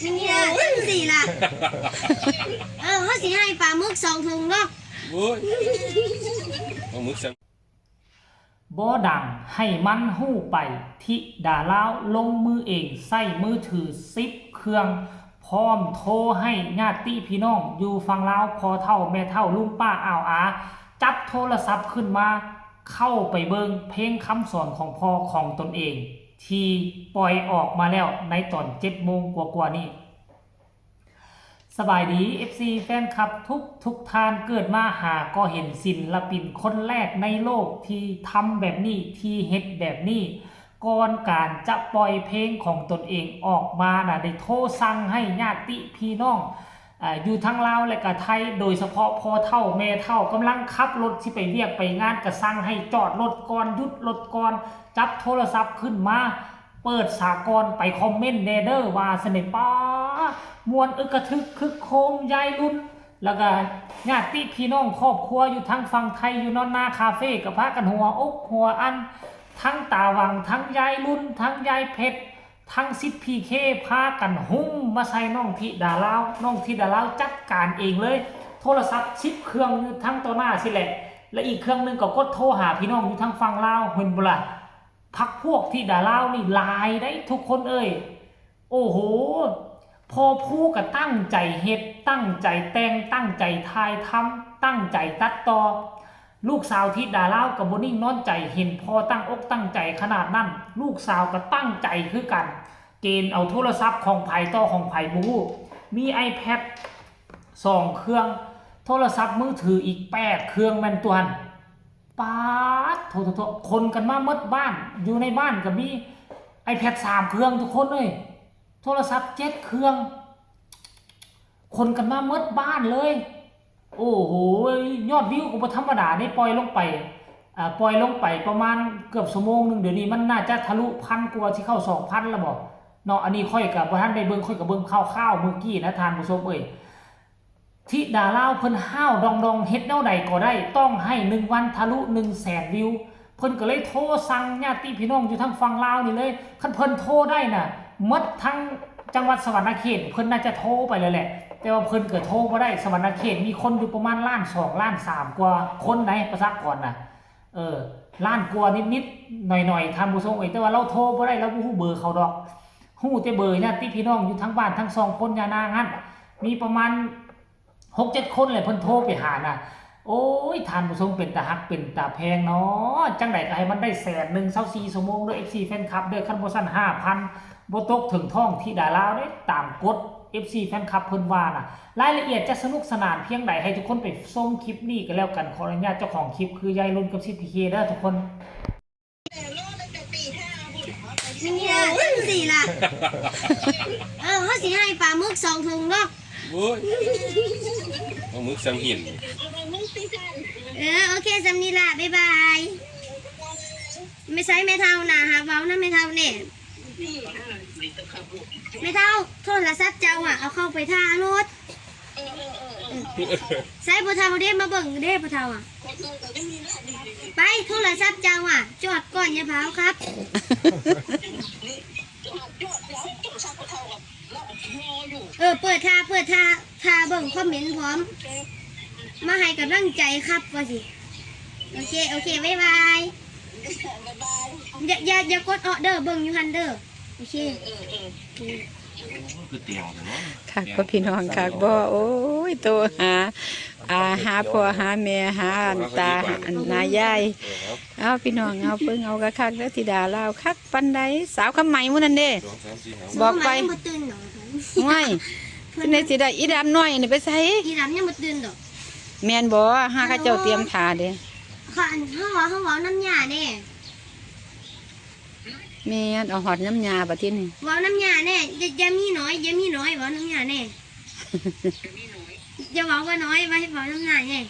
ນີ້ລະ ຈັ່ງຊີ້ລະ ເອີ ເຮົາຊິໃຫ້ປາໝຶກສອງຖົງເນາະ ໂອ້ຍ ປາໝຶກສອງ ບໍ່ດັງໃຫ້ມັນຮູ້ໄປ ທິດາລາວລົງມືເອງ ໃຊ້ມືຖືສິບເຄື່ອງ ພ້ອມໂທໃຫ້ຍາດຕິພີ່ນ້ອງຢູ່ຝັ່ງລາວ ພໍ່ເຖົ້າແມ່ເຖົ້າ ລຸງປ້າອາວອາ ຈັບໂທລະສັບຂຶ້ນມາ ເຂົ້າໄປເບິ່ງເພງຄຳສອນຂອງພໍ່ຂອງຕົນເອງ ທີ່ປ່ອຍອອກມາແລ້ວໃນຕອນເຈັດໂມງກວ່າໆນີ້. ສະບາຍດີ ເອັຟຊີ ແຟນຄລັບທຸກໆທ່ານ, ເກີດມາຫາກໍເຫັນສິນລະປິນຄົນແລກໃນໂລກທີ່ທຳແບບນີ້ ທີ່ເຮັດແບບນີ້. ກ່ອນການຈະປ່ອຍເພງຂອງຕົນເອງອອກມານະ ໄດ້ໂທສັ່ງໃຫ້ຍາດຕິພີ່ນ້ອງ ອາ ຢູ່ທັງລາວ ແລະກະໄທ ໂດຍສະເພາະພໍ່ເຖົ້າແມ່ເຖົ້າ ກຳລັງຂັບລົດຊິໄປວຽກໄປງານ ກະສັ່ງໃຫ້ຈອດລົດກ່ອນ ຢຸດລົດກ່ອນ ຈັບໂທລະສັບຂຶ້ນມາ ເປີດສາກ່ອນ ໄປຄອມເມັນແດ່ເດີ ວ່າຊັ້ນເດ. ປ້າ ມ່ວນອຶກກະທຶກຄຶກໂຄມ ຍາຍລຸນ ແລ້ວກະຍາດຕິພີ່ນ້ອງຄອບຄົວຢູ່ທາງຝັ່ງໄທ ຢູ່ນອນນາຄາເຟ ກະພາກັນຫົວອົກຫົວອັ່ນ ທັງຕາຫວັງ ທັງຍາຍລຸນ ທັງຍາຍເພັດ ທັງສິດ ພີເຄ ພາກັນຮຸ່ມມາໃສ່ນ້ອງທິດາລາວ. ນ້ອງທິດາລາວຈັດການເອງເລີຍ ໂທລະສັບສິບເຄື່ອງຢູ່ທັງຕໍ່ໜ້າຊີ້ແຫຼະ ແລະອີກເຄື່ອງໜຶ່ງກໍກົດໂທຫາພີ່ນ້ອງຢູ່ທາງຝັ່ງລາວ ເຫັນບໍ່ລະ? ພັກພວກທິດາລາວນີ້ຫຼາຍໃດ໋ທຸກຄົນເອີຍ. ໂອ້ໂຫ ພໍ່ພູກໍຕັ້ງໃຈເຮັດ ຕັ້ງໃຈແຕ່ງ ຕັ້ງໃຈຖ່າຍທຳ ຕັ້ງໃຈຕັດຕໍ່. ລູກສາວທິດາລາວກໍບໍ່ນິ່ງນອນໃຈ ເຫັນພໍ່ຕັ້ງອົກຕັ້ງໃຈຂະໜາດນັ້ນ ລູກສາວກໍຕັ້ງໃຈຄືກັນ ເກນເອົາໂທລະສັບຂອງໃຜຕໍ່ຂອງໃຜບໍ່ຮູ້ ມີໄອແພັດສອງເຄື່ອງ ໂທລະສັບມືຖືອີກແປດເຄື່ອງ ແມ່ນຕົວຫັ້ນ. ປາດໂທ ໂທ ໂທ ຂົນກັນມາໝົດບ້ານ ຢູ່ໃນບ້ານກໍມີໄອແພັດສາມເຄື່ອງ ທຸກຄົນເອີຍ ໂທລະສັບເຈັດເຄື່ອງ ຂົນກັນມາໝົດບ້ານເລີຍ. ໂອ້ໂຫ ຍອດວິວກໍບໍ່ທຳມະດາເດ້ ປ່ອຍລົງໄປ ອາ ປ່ອຍລົງໄປປະມານເກືອບຊົ່ວໂມງໜຶ່ງ ດຽວນີ້ມັນໜ້າຈະທະລຸພັນກວ່າ ຊິເຂົ້າສອງພັນແລ້ວບໍ່ເນາະ. ອັນນີ້ຂ້ອຍກໍບໍ່ທັນໄດ້ເບິ່ງ ຂ້ອຍກໍເບິ່ງຂ່າວໆມື້ກີ້ນະ ທ່ານຜູ້ຊົມເອີຍ. ທິດາລາວເພິ່ນຫ້າວດອງໆ ເຮັດແນວໃດກໍໄດ້ ຕ້ອງໃຫ້ໜຶ່ງວັນທະລຸໜຶ່ງແສນວິວ. ເພິ່ນກໍເລີຍໂທສັ່ງຍາດຕິພີ່ນ້ອງຢູ່ທາງຝັ່ງລາວນີ້ເລີຍ ຄັນເພິ່ນໂທໄດ້ນະ ໝົດທັງຈັງຫວັດສະຫວັນນະເຂດ ເພິ່ນໜ້າຈະໂທໄປແລ້ວແຫຼະ ແຕ່ວ່າເພິ່ນກໍໂທບໍ່ໄດ້. ສະຫວັນນະເຂດມີຄົນຢູ່ປະມານລ້ານສອງ ລ້ານສາມກວ່າຄົນໃດ໋ ປະຊາກອນນະ ເອີ ລ້ານກວ່ານິດໆໜ້ອຍໆ ທ່ານຜູ້ຊົມເອີຍ ແຕ່ວ່າລາວໂທບໍ່ໄດ້ ລາວບໍ່ຮູ້ເບີເຂົາດອກ ຮູ້ແຕ່ເບີຍາດຕິພີ່ນ້ອງຢູ່ທາງບ້ານທັງສອງຄົນ ຍານາງຫັ້ນ ມີປະມານ ຫົກເຈັດຄົນແຫຼະ ເພິ່ນໂທໄປຫານະ. ໂອ້ຍ ທ່ານຜູ້ຊົມ ເປັນຕາຮັກເປັນຕາແພງເນາະ. ຈັ່ງໃດກໍໃຫ້ມັນໄດ້ແສນໜຶ່ງ ຊາວສີ່ຊົ່ວໂມງເດີ ເອັຟຊີ ແຟນຄລັບເດີ ຄັນບໍ່ຊັ້ນຫ້າພັນ ບໍ່ຕົກເຖິງທ້ອງທິດາລາວເດ້. ຕາມກົດ ເອັຟຊີ ແຟນຄລັບເພິ່ນວ່ານະ. ລາຍລະອຽດຈະສະໜຸກສະໜານພຽງໃດ ໃຫ້ທຸກຄົນໄປຊົມຄລິບນີ້ກໍແລ້ວກັນ. ຂໍອະນຸຍາດເຈົ້າຂອງຄລິບຄືຍາຍລຸນກັບສິດ ພີເຄ ເດີທຸກຄົນ. ນີ້ລະ ຈັ່ງຊີ້ລະ ເອີ ເຮົາຊິໃຫ້ປາໝຶກສອງຖົງເນາະ ໂອ້ຍ ປາໝຶກສ່ຳຫີນ ເອີ ໂອເຄ ສ່ຳນີ້ລະ ບາຍບາຍ. ແມ່ໃສແມ່ເຖົ້າໜ້າຮັກ ເວົ້ານຳແມ່ເຖົ້າແດ່ ແມ່ເຖົ້າ ໂທລະສັບເຈົ້າອະ ເອົາເຂົ້າໄປຖ້າໂລດ. ໃສພໍ່ເຖົ້າເດ້ ມາເບິ່ງເດ້ພໍ່ເຖົ້າອະ. ໄປ ໂທລະສັບເຈົ້າອະ ຈອດກ່ອນ ຢ່າພາວຂັບ. ເອີ ເປີດຖ້າ ເປີດຖ້າ ຖ້າເບິ່ງຄອມເມັນພ້ອມ ມາໃຫ້ກຳລັງໃຈຂັບວ່າຊີ້. ໂອເຄ ໂອເຄ ບາຍບາຍ. ຢ່າ ຢ່າ ຢ່າກົດເອາະເດີ ເບິ່ງຢູ່ຫັ້ນເດີ. ໂອເຄ ເອີ ເອີ ເອີ ຄັກບໍ່ພີ່ນ້ອງ ຄັກບໍ່? ໂອ້ຍ ໂທຫາ ອາ ຫາພໍ່ຫາແມ່ ຫາອັນຕາ ຫາອັນນາຍາຍ. ເອົາ ພີ່ນ້ອງ ເອົາ ເບິ່ງເອົາຄັກໆເດີ ທິດາລາວຄັກປານໃດ. ສາວຄຳໄໝມື້ນັ້ນເດ້ ບອກໄປ ໂອ້ຍ ຈັ່ງໃດຊິໄດ້ ອີດຳນ້ອຍນີ້ໄປໃສ? ອີດຳຍັງບໍ່ຕື່ນດອກ ແມ່ນບໍ່? ຫາເຂົາເຈົ້າຕຽມຖ້າເດ້. ເຂົາ ອັນ ເຮົາເວົ້າ ເຮົາເວົ້ານຳຍ່າແດ່. ແມ່ນ ເອົາຮອດນຳຍ່າບາດທີນີ້ ເວົ້ານຳຍ່າແດ່. ຢ່າ ຢ່າມີນ້ອຍ ຢ່າມີນ້ອຍ ເວົ້ານຳຍ່າແດ່. ຢ່າເວົ້າວ່ານ້ອຍ ວ່າໃຫ້ເວົ້ານຳນ້າແດ່.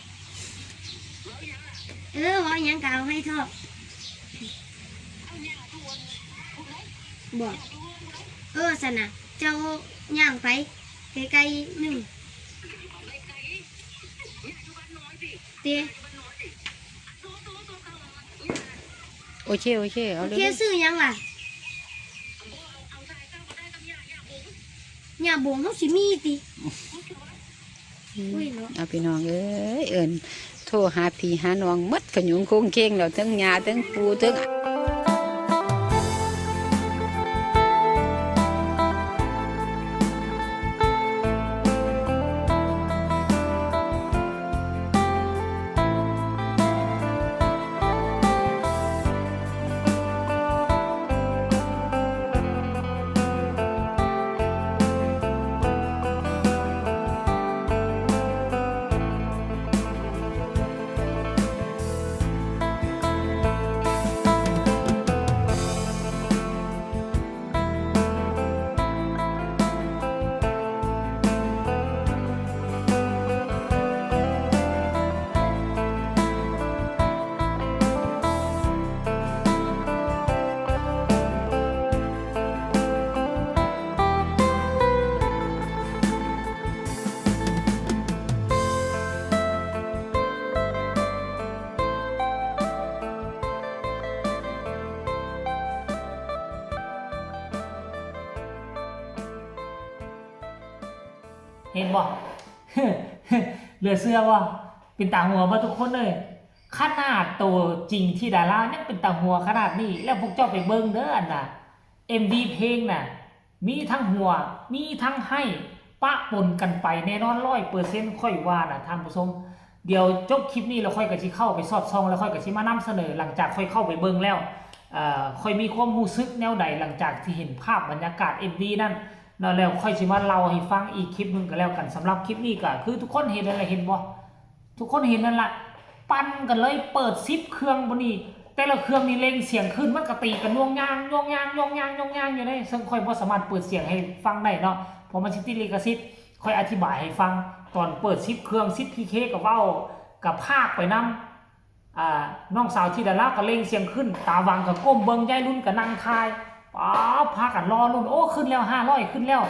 ເອີ ເວົ້າຫຍັງກໍເອົາໃຫ້ເທາະ. ບໍ່ ເອີ ຊັ້ນນະ ເຈົ້າຍ່າງໄປໄກໆໜຶ່ງ. ເຕ ໂອເຄ ໂອເຄ ເອົາ ໂອເຄ ເລີຍ ຊື່ຫຍັງລະ? ຫຍ້າບົງເຮົາຊິມີຕິ? ອຸ້ຍເນາະ ເອົາ ພີ່ນ້ອງເອີຍ ເອີ້ນໂທຫາພີ່ຫານ້ອງໝົດ ຂະຫຍຸງໂຄງເຄງແລ້ວ ເທິງຍ່າ ເທິງປູ່ ເທິງ ເຫັນບໍ່? ເຫຼືອເຊື່ອບໍ່? ເປັນຕາຫົວບໍ່ທຸກຄົນເອີຍ? ຂະໜາດໂຕຈິງທິດາລາວຍັງເປັນຕາຫົວຂະໜາດນີ້ ແລ້ວພວກເຈົ້າໄປເບິ່ງເດີ ອັນນ່າ ເອັມວີ ເພງນະ ມີທັງຫົວ ມີທັງໄຫ້ ປະປົນກັນໄປແນ່ນອນຮ້ອຍເປີເຊັນ ຂ້ອຍວ່ານະທ່ານຜູ້ຊົມ. ດຽວຈົບຄລິບນີ້ແລ້ວ ຂ້ອຍກໍຊິເຂົ້າໄປສອດສ່ອງ ແລ້ວຂ້ອຍກໍຊິມານຳສະເໜີ ຫຼັງຈາກຂ້ອຍເຂົ້າໄປເບິ່ງແລ້ວ ເອີ ຂ້ອຍມີຄວາມຮູ້ສຶກແນວໃດ ຫຼັງຈາກທີ່ເຫັນພາບບັນຍາກາດເອັມວີນັ້ນເນາະ ແລ້ວຂ້ອຍຊິມາເລົ່າໃຫ້ຟັງອີກຄລິບໜຶ່ງກໍແລ້ວກັນ. ສຳລັບຄລິບນີ້ກໍຄືທຸກຄົນເຫັນນັ້ນແຫຼະ ເຫັນບໍ່? ທຸກຄົນເຫັນນັ້ນລະ ປັ່ນກັນເລີຍ ເປີດສິບເຄື່ອງພຸ້ນນີ້ ແຕ່ລະເຄື່ອງນີ້ເລັ່ງສຽງຂຶ້ນ ມັນກະຕີກັນໂຍງຍາງ ໂຍງຍາງ ໂຍງຍາງ ໂຍງຍາງຢູ່ເດ້. ເຊິ່ງຂ້ອຍບໍ່ສາມາດເປີດສຽງໃຫ້ຟັງໄດ້ເນາະ ເພາະມັນຊິຕິດລິຂະສິດ. ຂ້ອຍອະທິບາຍໃຫ້ຟັງ ຕອນເປີດສິບເຄື່ອງ ສິບ ພີເຄ ກໍເວົ້າ ກໍພາກໄປນຳ ອ່າ ນ້ອງສາວທິດາລາວກໍເລັ່ງສຽງຂຶ້ນ ຕາຫວັງກໍກົ້ມເບິ່ງ ຍາຍລຸນກໍນັ່ງຖ່າຍ ປ້າ ພາກັນລໍລຸ້ນ ໂອ້ ຂຶ້ນແລ້ວ ຫ້າຮ້ອຍ ຂຶ້ນແລ້ວ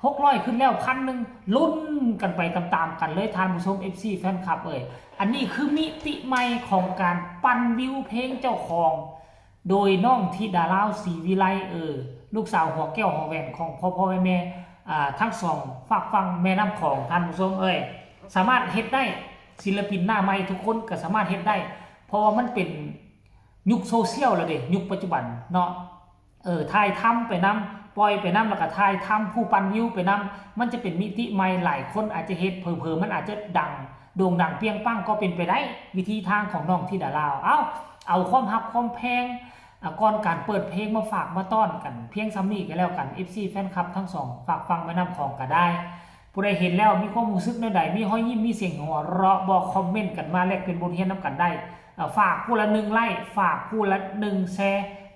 ຫົກຮ້ອຍ ຂຶ້ນແລ້ວ ພັນໜຶ່ງ ລຸ້ນກັນໄປຕາມໆກັນເລີຍ ທ່ານຜູ້ຊົມ ເອັຟຊີ ແຟນຄລັບເອີຍ. ອັນນີ້ຄືມິຕິໃໝ່ຂອງການປັ່ນວິວເພງເຈົ້າຂອງ ໂດຍນ້ອງທິດາລາວ ສີວິໄລ ເອີ ລູກສາວຫົວແກ້ວຫົວແຫວນຂອງພໍ່ໆແມ່ໆ ອ່າ ທັງສອງຟາກຝັ່ງແມ່ນ້ຳຂອງ ທ່ານຜູ້ຊົມເອີຍ. ສາມາດເຮັດໄດ້ ສິນລະປິນໜ້າໃໝ່ທຸກຄົນກໍສາມາດເຮັດໄດ້ ເພາະວ່າມັນເປັນຍຸກໂຊຊຽວແລ້ວເດ້ ຍຸກປັດຈຸບັນເນາະ. ເອີ ຖ່າຍທຳໄປນຳ ປ່ອຍໄປນຳ ແລ້ວກໍຖ່າຍທຳຜູ້ປັ່ນວິວໄປນຳ ມັນຈະເປັນມິຕິໃໝ່ ຫຼາຍຄົນອາດຈະເຮັດ ເຜີໆມັນອາດຈະດັງ ໂດ່ງດັງປ່ຽງປັງກໍເປັນໄປໄດ້ ວິທີທາງຂອງນ້ອງທິດາລາວ. ເອົ້າ ເອົາຄວາມຮັກຄວາມແພງ ອາ ກ່ອນການເປີດເພງມາຝາກມາຕ້ອນກັນພຽງສ່ຳນີ້ກໍແລ້ວກັນ ເອັຟຊີ ແຟນຄລັບທັງສອງຟາກຝັ່ງແມ່ນ້ຳຂອງກໍໄດ້. ຜູ້ໃດເຫັນແລ້ວມີຄວາມຮູ້ສຶກແນວໃດ ມີຮອຍຍິ້ມ ມີສຽງຫົວເຣາະບໍ່ ຄອມເມັນກັນມາແລກປ່ຽນບົດຮຽນນຳກັນໄດ້. ເອີ ຝາກຜູ້ລະໜຶ່ງໄລ ຝາກຜູ້ລະໜຶ່ງແຊ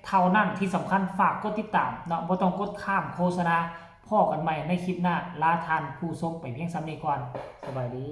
ເທົ່ານັ້ນ ທີ່ສຳຄັນຝາກກົດຕິດຕາມເນາະ ບໍ່ຕ້ອງກົດຂ້າມໂຄສະນາ. ພໍ້ກັນໃໝ່ໃນຄລິບໜ້າ ລາທ່ານຜູ້ຊົມໄປພຽງສ່ຳນີ້ກ່ອນ ສະບາຍດີ.